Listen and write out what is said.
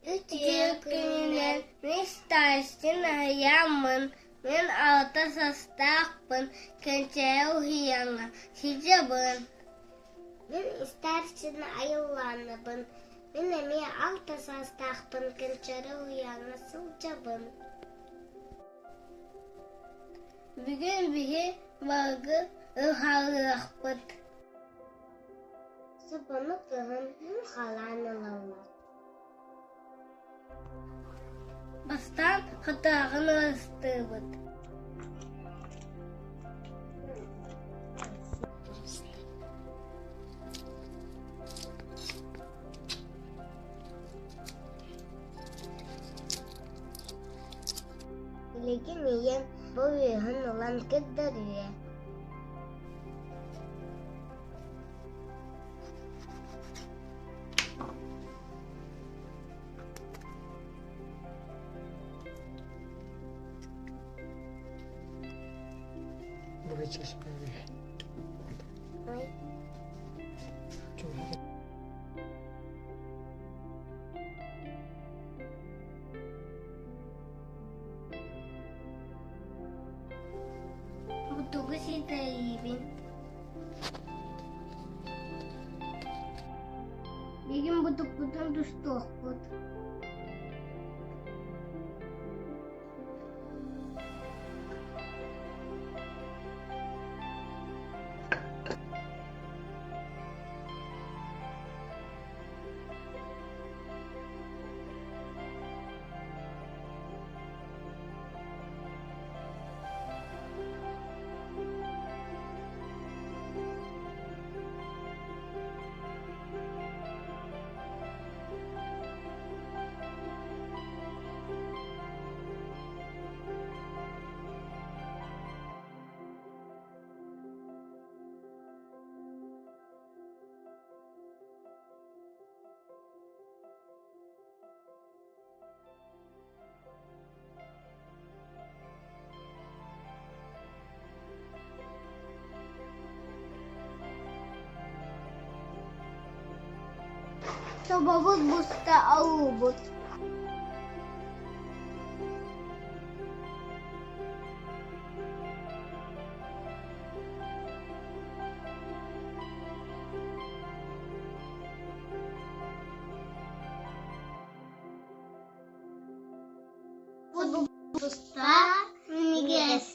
Үтүө күнүнэн мин Стасин Аһыйааммын, мин алта састаахпын, Кэнчээри уһуйааҥҥа сылдьабын. Мин Старшина Айыллаанабын, мин эмиэ алта саастаахпын, Кэнчээри уһуйааҥҥа сылдьабын. Бүгүн биһи балыгы ыһалыахпыт. Сопону кыһын муҥхалаан ылаллар. Бастаан хатааҕын ыастыыбыт. Билигин ийэм бу үөһүн ылан көрдөрүө. Ой. Бу тугу ситэриибин? Билигин бутукпутун тустуохпут. Собобут буста алуубут. Буста минньигэс.